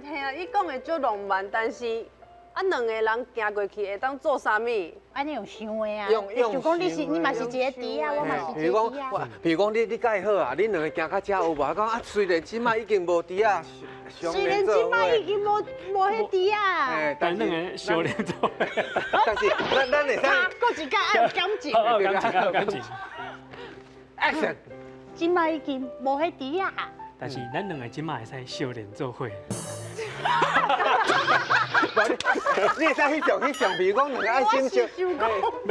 嘿啊，伊講的足浪漫，但是。啊，兩个人行過去會當做啥物？按呢用想的啊，想講你是你嘛是一个豬仔，我嘛是一個豬仔。比如講你佮伊好啊，恁兩个行較遮有無？講啊，雖然這擺已經無豬仔，雖然這擺已經無彼豬仔，但兩个相連做伙。但是咱咱會使，閣一擺愛有感情，有感情，有感情。 Action！這擺已經無彼豬仔，但是咱兩个這擺會使相連做伙。你會使翕相翕相，比如講兩个愛心相，欲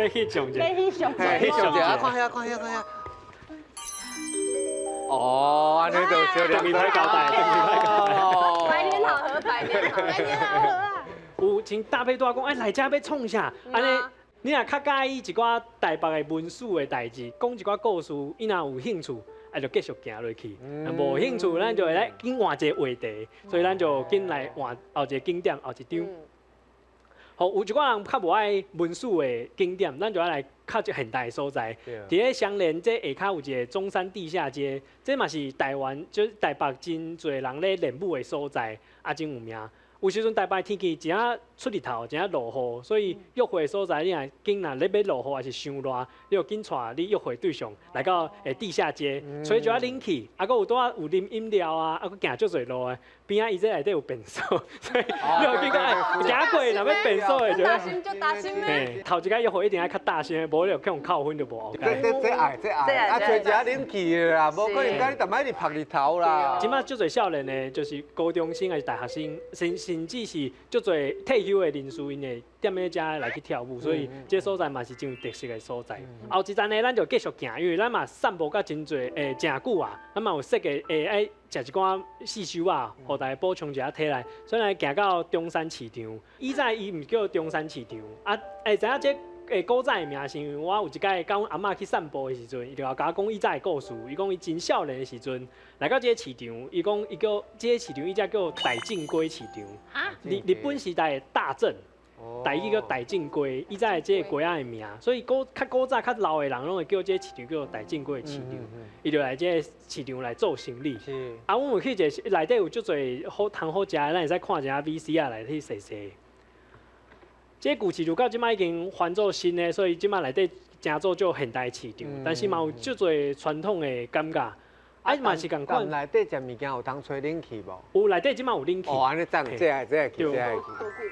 翕相者，欲翕相者，翕相者，啊，看遐看遐看遐。哦，按呢就相連，終於歹交代，終於歹交代。百年好合，百年好合，百年好合啊！有像搭配拄仔講，哎，來遮欲創啥？按呢，你若較佮意一寡台北的文史的代誌，講一寡故事，伊若有興趣。啊，就繼續行落去。若無興趣，咱就會來緊換一个話題，所以咱就緊來換後一个景點，後一張。好，有一寡人較無愛文史的景點，咱就愛來較現代的所在。佇咧雙連這下跤有一个中山地下街，這嘛是台灣就是台北真濟人咧練舞的所在，啊，真有名。有時陣台北天氣真正出日頭，真正落雨，所以約會的所在，你若緊若咧欲落雨，抑是傷熱，你就緊帶你約會對象來到地下街，吹一下冷氣，啊，閣有拄仔有啉飲料啊，啊，閣行足濟路的，邊仔伊這內底有便所，所以你就緊講行過若欲便所的就。大聲就大聲咧。頭一擺約會一定愛較大聲，無你就去予扣分就無後蓋。這這愛這愛，啊，吹一下冷氣的啦，無可能佮你逐擺一直曝日頭啦。這擺足濟少年的，就是高中生抑是大學生，甚至是足濟退休的人士，𪜶會踮咧遮來去跳舞，所以這所在嘛是真有特色的所在。後一站呢，咱就繼續行，因為咱嘛散步甲真濟誠久啊，咱嘛有設計愛食一寡細修啊，予大家補充一下體力，所以來行到中山市場。以前伊毋叫中山市場，啊，會知影這古早的名是因為我有一擺佮阮阿嬤去散步的時陣，伊就共我講以早的故事。伊講伊真少年的時陣來到這个市場，伊講伊叫這个市場，以前叫大正街市場。日日本時代的大正，台語叫大正街，以前的這个街仔的名，所以古較古早較老的人攏會叫這个市場叫大正街市場。伊就來這个市場來做生意。啊，阮有去一个內底有足濟好通好食的，咱會使看一下 VCR 來去踅踅。這舊市場到這擺已經翻做新的，所以這擺內底成做足現代市場，但是嘛有足濟傳統的感覺，啊嘛是仝款。內底食物件有通吹冷氣無？有，內底這擺有冷氣。哦，按呢讚，這愛這愛去，這愛去。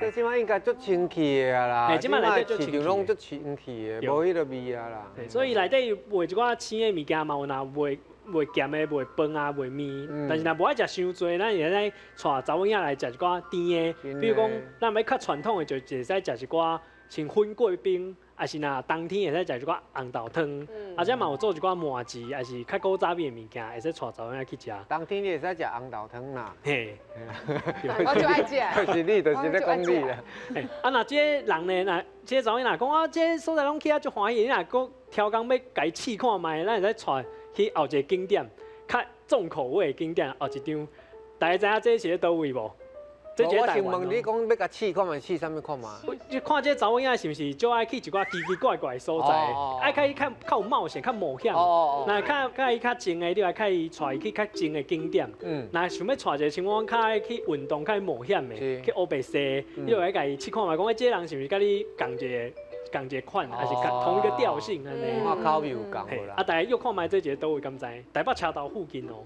這這擺應該足清氣的啊啦。這擺內底市場攏足清氣的，無彼个味啊啦。所以內底賣一寡生的物件嘛有，若賣賣鹹的、賣飯啊、賣麵，但是若無愛食傷濟，咱會使帶查某囝來食一寡甜的，比如講，咱欲較傳統的，就會使食一寡像粉粿冰，抑是若冬天會使食一寡紅豆湯，啊，這嘛有做一寡麻糍，抑是較古早味的物件，會使帶查某囝去食。冬天你會使食紅豆湯啦。嘿，我就愛食。就是你，就是咧講你啦。啊，若這個人呢，若這個查某囝若講啊，這个所在攏去啊足歡喜，你若閣超工欲共伊試看覓，咱會使帶去後一个景點，較重口味的景點後一張，大家知影這是佇佗位無？我先問你講欲共試看覓，試啥物看覓？你看這查某囝是毋是足愛去一寡奇奇怪怪的所在？愛較伊較較有冒險、較冒險。若較較伊較靜的，你愛較伊帶伊去較靜的景點。若想欲帶一个像我較愛去運動、較愛冒險的，去烏白踅，你就愛共伊試看覓，講這个人是毋是佮你仝一个仝一个款，還是同一個調性按呢。看口味有仝無啦？啊，大家約看覓這一个佗位敢知？台北車頭附近哦。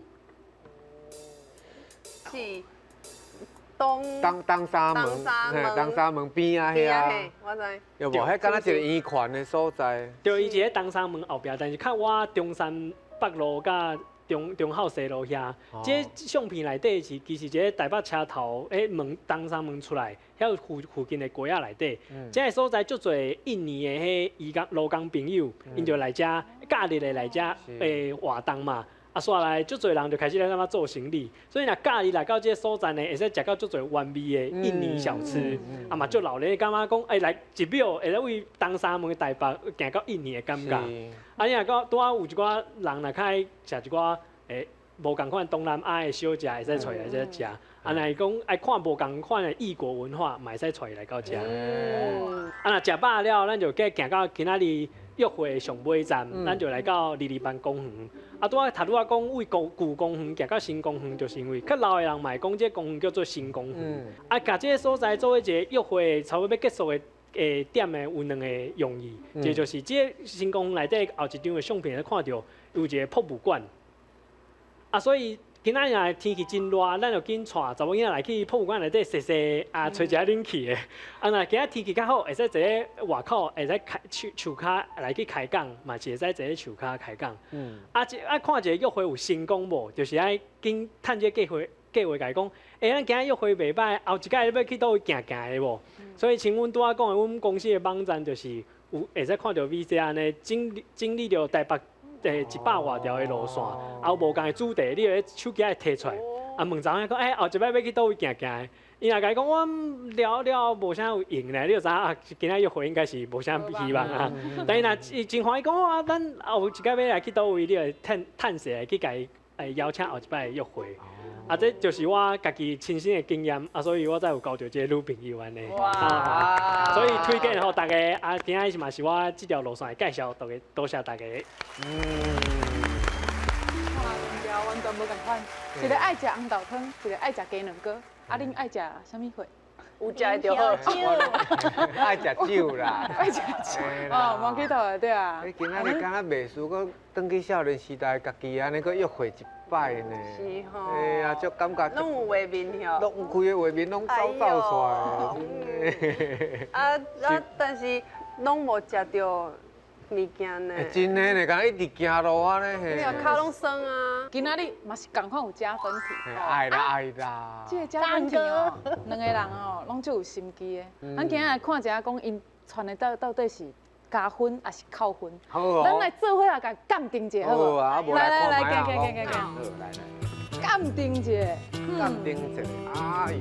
是東東東三門，嘿，東三門邊仔遐。我知。有無？彼敢若一个圓環的所在。對，伊是佇東三門後壁，但是較倚中山北路佮忠孝西路遐。這相片內底是其實一个台北車頭，彼門東三門出來，遐附近的街仔內底。這个所在足濟印尼的彼移工勞工朋友，𪜶就來遮假日會來遮活動嘛。啊，煞來足濟人就開始咧感覺做生理，所以若假日來到這个所在呢，會使食到足濟原味的印尼小吃，啊嘛足鬧熱，感覺講，欸來一秒會使為東三門台北行到印尼的感覺。啊，你若講拄仔有一寡人若較愛食一寡無仝款東南亞的小食，會使揣來遮食。啊，若是講愛看無仝款的異國文化，嘛會使揣伊來到遮。啊，若食飽了，咱就計行到今仔日約會上尾站，咱就來到二二八公園。啊，拄仔頭拄仔講為舊舊公園行到新公園，就是因為較老的人嘛會講這個公園叫做新公園。啊，共這个所在做一個約會差不多欲結束的點的有兩个用意，一个就是這个新公園內底後一張的相片會看著有一个博物館。啊，所以今仔日若天氣真熱，咱就緊帶查某囡仔來去博物館內底踅踅，啊，吹一下冷氣的。啊，若今仔天氣較好，會使坐咧外口，會使開樹樹跤來去開講，嘛是會使坐咧樹跤開講。啊，這啊看一个約會有成功無？就是愛緊趁這個機會計劃共伊講，欸，咱今仔約會袂䆀，後一擺欲去佗位行行的無？所以像阮拄仔講的，阮公司的網站就是有會使看著 VJ 按呢整理整理著台北100外條的路線，啊有無仝的主題，你會手機會提出來，啊問查某囝講，欸，後一擺欲去佗位行行的？伊若共伊講，我了了無啥有閒咧，你就知影啊，今仔約會應該是無啥希望啊。但伊若伊真歡喜講，啊，咱後一擺欲來去佗位，你會趁趁勢來去共伊邀請後一擺的約會。啊，這就是我家己親身的經驗，啊，所以我才有交著這个女朋友按呢。啊，所以推薦予大家，啊，今仔日嘛是我這條路線的介紹，大家多謝大家。哇，完全無仝款，一个愛食紅豆湯，一个愛食雞卵糕，啊，恁愛食啥物貨？有食的就好。愛食酒啦。愛食酒。哦，無記得對啊。你今仔日敢若袂輸，閣轉去少年時代，家己按呢閣約會一擺呢。是吼。哎呀，足感覺。攏有畫面吼。攏有規个畫面攏走走出來。啊啊！但是攏無食著物件呢。真的呢，敢若一直行路按呢。你啊，跤攏酸啊。今仔日嘛是仝款有加分題。愛啦愛啦。這个加分題哦，兩个人哦，攏足有心機的。咱今仔來看一下，講𪜶穿的到底是加分還是扣分？好哦。咱來做伙來共鑑定一下，好無？好啊，來來來，行行行行行。好，來來。鑑定一下。鑑定一下，哎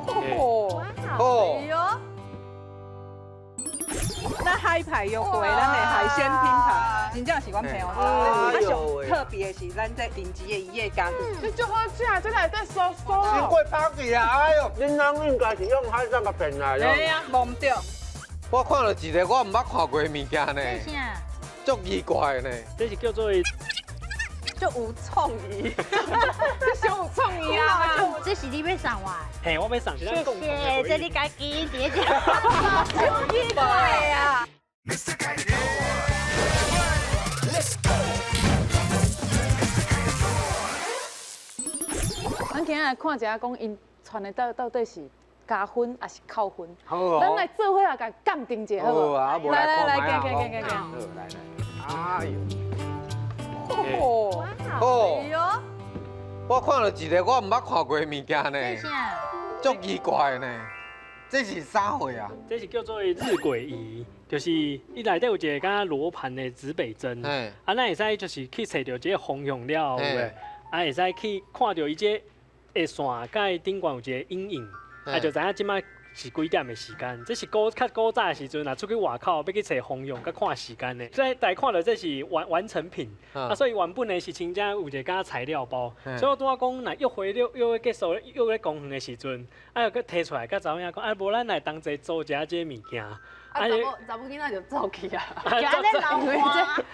喲。哦。好。咱海派約會，咱的海鮮拼盤，真正是阮朋友做。啊，上特別的是咱這頂級的一夜咖。這足好食，這內底酥酥。太過拋棄啊！哎喲，恁翁應該是用海產共騙來的。對啊，無毋對。我看著一个我毋捌看過的物件呢，足奇怪的呢。這是叫做足有創意，這上有創意啊！這是你欲送我的？嘿，我欲送。謝謝，這你家己佇咧遮。足奇怪啊！咱今仔來看一下，講𪜶穿的到底是加分還是扣分？好哦。咱來做伙來共鑑定一下，好無？好啊，來來來，行行行行行。好，來來。哎喲。哦。好。我看著一个我毋捌看過的物件呢，足奇怪的呢。這是啥貨啊？這是叫做日晷儀，就是伊內底有一个敢若羅盤的指北針。啊，咱會使就是去揣著這个方向了後，啊，會使去看著伊這个線佮伊頂懸有一个陰影，啊，就知影這擺是幾點的時間。這是較古早的時陣，若出去外口欲去揣方向佮看時間的。所以大家看著這是完成品，啊，所以原本的是真正有一个敢材料包。所以我拄仔講，若約會了約結束，約咧公園的時陣，啊，閣提出來，佮查某囝講，啊，無咱來同齊組一下這个物件。啊，查某查某囡仔就走去啊，就按呢流汗。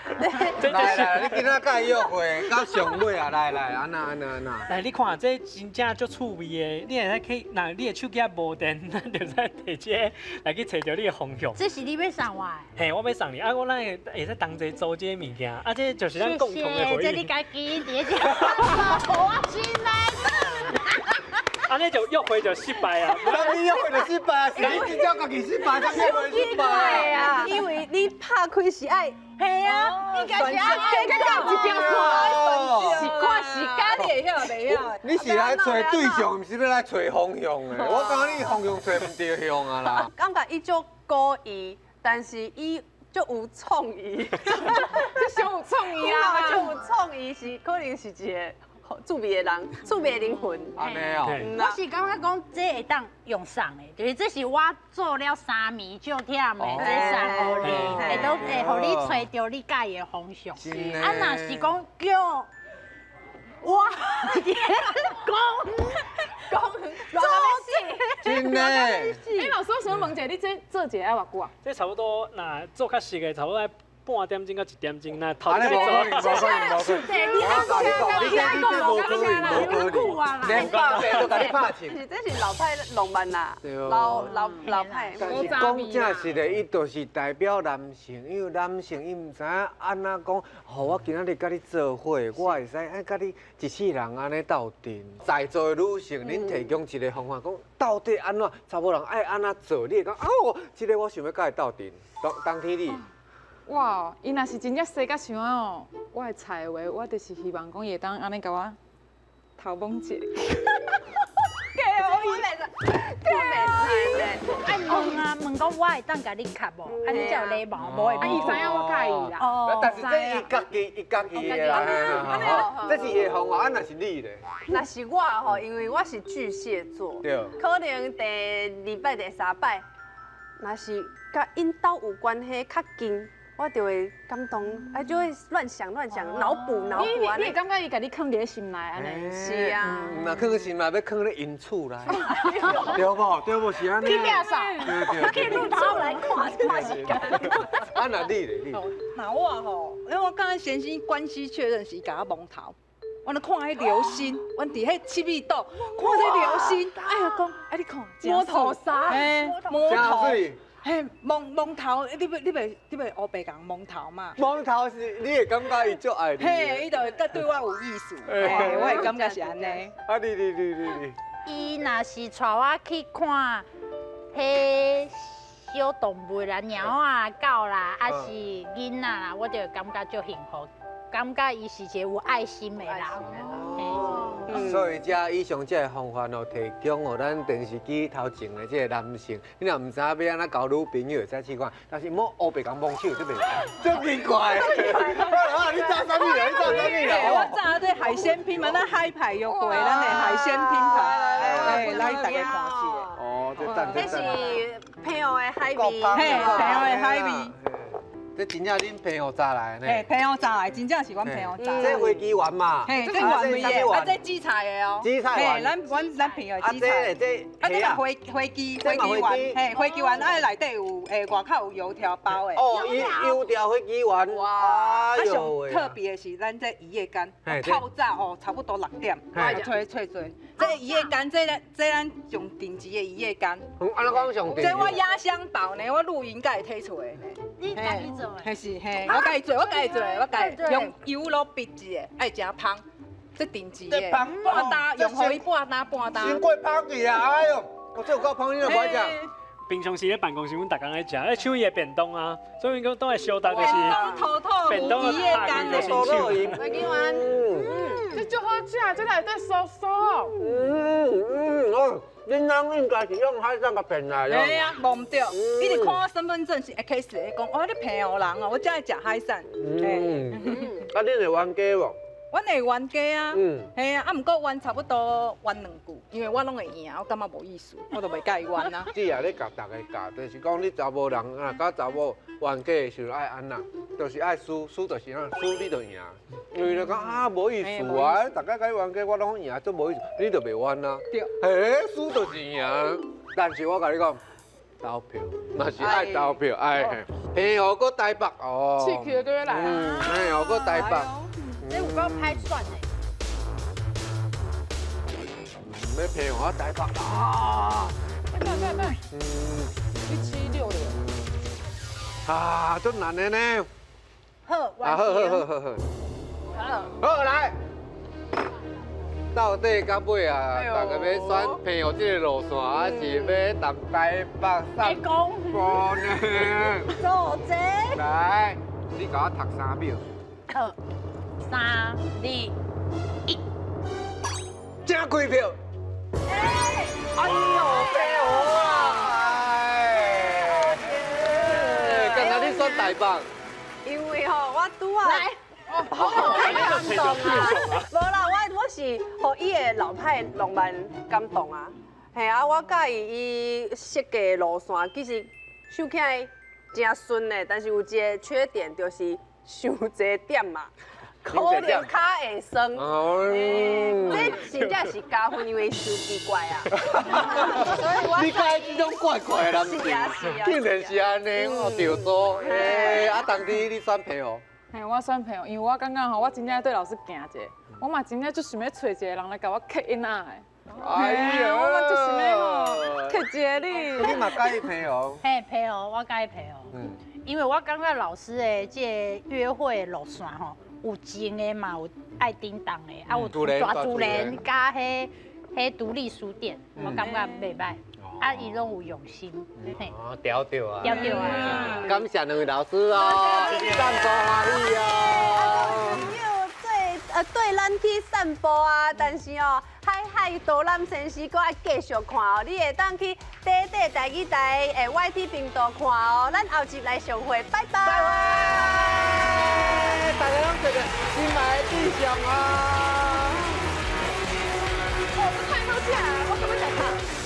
來來，你今仔佮伊約會到上尾啊！來來，按怎按怎按怎？來，你看這真正足趣味的，你會使去，若你的手機無電，咱就使提這個來去揣著你的方向。這是你欲送我的？嘿，我欲送你，啊，我咱會會使同齊做這個物件，啊，這就是咱共同的回憶。這你家己佇咧這，我真來。按呢就約會就失敗啊！啥物約會就失敗？是你真正家己失敗，啥物約會失敗啊？因為你拍開是愛，係啊，應該是愛結果一條線，是看時間，你會曉袂曉？你是來揣對象，毋是欲來揣方向的。我感覺你方向揣毋著向啊啦。感覺伊足古意，但是伊足有創意，這傷有創意啊！足有創意是可能是一個趣味的人，趣味的靈魂。按呢哦，我是感覺講這會當用送的，就是這是我做了三暝足忝的，這送予你，會都會予你揣著你佮意的方向。啊，若是講叫我講講做真的。哎，老師，我想問一下，你這做一个愛偌久啊？這差不多，若做較熟的，差不多愛半點鐘到一點鐘，那頭按呢一做。無可能，無可能，無可能。我共你講，你這你這無可能，無可能，連百遍都共你拍凊。是這是老派浪漫啦，老老老派。但是講正實的，伊就是代表男性，因為男性伊毋知影按怎講，吼，我今仔日佮你做伙，我會使愛佮你一世人按呢鬥陣。在座的女性，恁提供一個方法，講到底按怎查某人愛按怎做，你會講哦，這個我想欲佮伊鬥陣。當當天你。哇，伊若是真正生甲像哦，我會菜的話，我就是希望講伊會當按呢共我頭摸一下。我袂使，我袂使。愛問啊，問講我會當共你卡無？按呢才有禮貌，無會。啊，伊知影我佮意啦。哦。但是這伊家己，伊家己的啦。這是伊的方法，啊，若是你咧？若是我吼，因為我是巨蟹座，可能第二擺、第三擺，若是佮𪜶兜有關係較近，我就會感動，啊，就會亂想亂想，腦補腦補啊。你會感覺伊共你囥佇咧心內按呢？是啊。若囥佇心內，欲囥咧𪜶厝內，對無？對無？是按呢。去摒掃，去路頭來看看時間。啊，若你咧？你。若我吼，因為我佮先生關係確認時，共我摸頭，我咧看彼流星，阮佇彼七米島看這流星，哎呀講，啊你看，摸頭殺，摸頭。嘿，摸摸頭，你袂烏白共摸頭嘛？摸頭是，你會感覺伊足愛你。嘿，伊就會佮對我有意思，嘿，我會感覺是按呢。啊，你你你你你。伊若是帶我去看彼小動物啦、貓啊、狗啦，抑是囡仔啦，我就會感覺足幸福，感覺伊是一個有愛心的人。所以這以上這個方法哦，提供予咱電視機頭前的這個男性，你若毋知影欲按怎交女朋友，會使試看。但是莫烏白共摸手，這袂這奇怪。啊，你炸啥物啦？你炸啥物啦？我炸這海鮮品牌，咱海派約會，咱的海鮮品牌，來來大家看一下。哦，這讚這這讚。是澎湖的海味，嘿，澎湖的海味。這真正恁澎湖炸來的呢？嘿，澎湖炸來，真正是阮澎湖炸。這花枝丸嘛？嘿，這原味的，啊，這紫菜的哦。紫菜丸。嘿，咱澎湖的紫菜。這啊，這嘛花花枝花枝丸，嘿，花枝丸啊，內底有外口有油條包的。哦，油條花枝丸。哇！啊，上特別的是咱這魚仔乾，透早哦，差不多6點，吹吹吹。這魚仔乾，這咱上頂級的魚仔乾。按怎講上頂級？這我壓箱寶呢，我露營家己提出來呢。你家己做的？嘿是嘿，我家己做，我家己做，我家己用油滷煸一下，愛誠芳，這定制的，半打用予伊半打半打。先過芳去啊！哎喲，我這有夠芳，你若無愛食。平常時咧辦公室，阮逐工咧食，咧手伊的便當啊，所以講當會相當就是便當拍開就伸手。來給我。這足好食，這內底酥酥。哦，恁翁應該是用海產共騙來的。嘿啊，無毋對，伊直看我身份證是一開始會講，哦，你澎湖人哦，我才愛食海產。啊，恁會冤家無？阮會冤家啊，嘿啊，啊，毋過冤差不多冤兩句，因為我攏會贏，我感覺無意思，我就袂佮伊冤啊。姊啊，你共逐家教，就是講你查某人啊，佮查某冤家的時陣愛按怎，就是愛輸，輸就是按怎，輸你就贏。因為就講啊無意思啊，逐家佮伊冤家，我攏贏，足無意思，你就袂冤啊。對。嘿，輸就是贏，但是我共你講，投票，嘛是愛投票，哎，澎湖閣台北哦，刺激的閣來啊！澎湖閣台北，這有夠歹選的。欲澎湖啊台北啊！快快快！1760。啊，足難的呢。好，啊，好好好好好。好來，到底到尾啊，大家欲選澎湖這个路線，還是欲踮台北散步呢？做這。來，你共我讀3秒。好，3、2、1。請開票。哎呦，澎湖啊！哎，剛才你選台北。因為吼，我拄仔。好感動啊！無啦，我是予伊的老派浪漫感動啊。嘿啊，我佮意伊設計的路線，其實想起來真順的，但是有一個缺點，就是傷濟點嘛，可能跤會酸。這真正是加分，因為傷奇怪啊。所以我你佮意這種怪怪的人，是啊是啊，竟然是按呢，我著做。哎，啊，當時你選澎湖？嘿，我選澎湖，因為我感覺吼，我真正對老師行一下，我嘛真正足想欲揣一個人來共我吸引啊的。哎呀，我嘛足想欲吼，吸一個你。你嘛佮意澎湖？嘿，澎湖，我佮意澎湖。因為我感覺老師的這個約會的路線吼，有靜的嘛，有愛叮當的，啊有大自然佮彼獨立書店，我感覺袂䆀。啊，伊攏有用心，嘿，哦，調調啊，調調啊，感謝兩位老師哦，散步歡喜哦。朋友對咱去散步啊，但是哦，海海導覽先生閣愛繼續看哦，你會當去短短台語台的 YT 頻道看哦，咱後集來相會，拜拜。大家攏做個心愛的對象啊！我太好吃，我怎麼食卡？